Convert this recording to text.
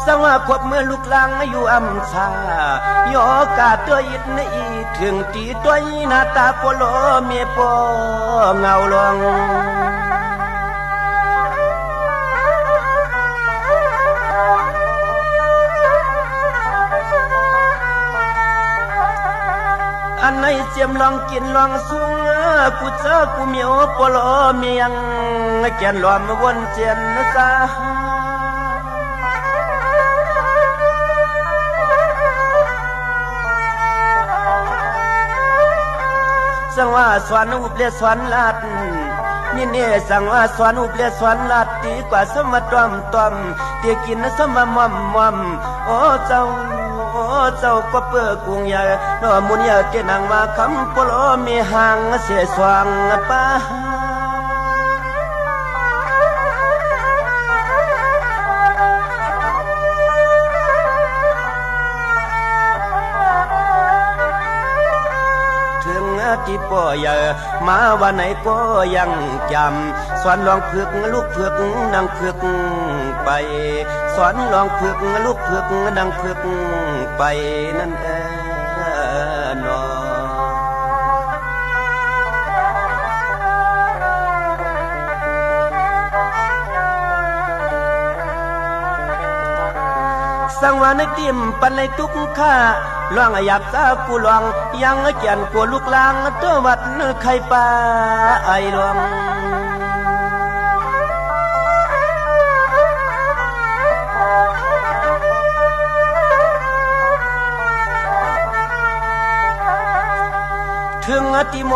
ຈັ່ງວ່າຄວບເມື່ອລູກລາງຢູ່ອຳຊາ ຍອກາຕົວອິດໃນອີເຖິງຕີຕົວອີໜ້າຕາໂປໂລເມໂປເງົາຫຼວງ ອັນໃນຈຽມລອງກິນລອງສຸງ ກູເຈີກູມຽວໂປໂລເມຍງ ແກ່ນລອມວົນເຈນສາ ສັງວາສອນອຸບແລະສອນລັດ ນີ້ເນ ສັງວາສອນອຸບແລະສອນລັດ ຕີກວ່າສຳວ່າຕ້ອມຕ້ອມ ຕີກິນສຳວ່າມ່ອມມ່ອມ ໂອເຈົ້າ ໂອເຈົ້າ ກໍເປີກຸງໃຫຍ່ ນອມຸນຍາເຕນາງວ່າຄຳໂປໂລເມຫາງເສສວງປາ ເຖິງທີ່ພໍ່ໃຫຍ່ມາວ່າໃນກໍຍັງຈຳ ສອນລອງຝຶກລຸກຝຶກນັ່ງຝຶກໄປ ສອນລອງຝຶກລຸກຝຶກນັ່ງຝຶກໄປນັ້ນເອີນອ. ສັງວານຕິມປັນໄລຕຸກຂະ ລອງອາຍາບສາກູລອງ ຍັງແກ່ນກົວລູກລາງ ຕົວວັດໄຄປາໄອຫຼວງ ເຖິງອະຕິມ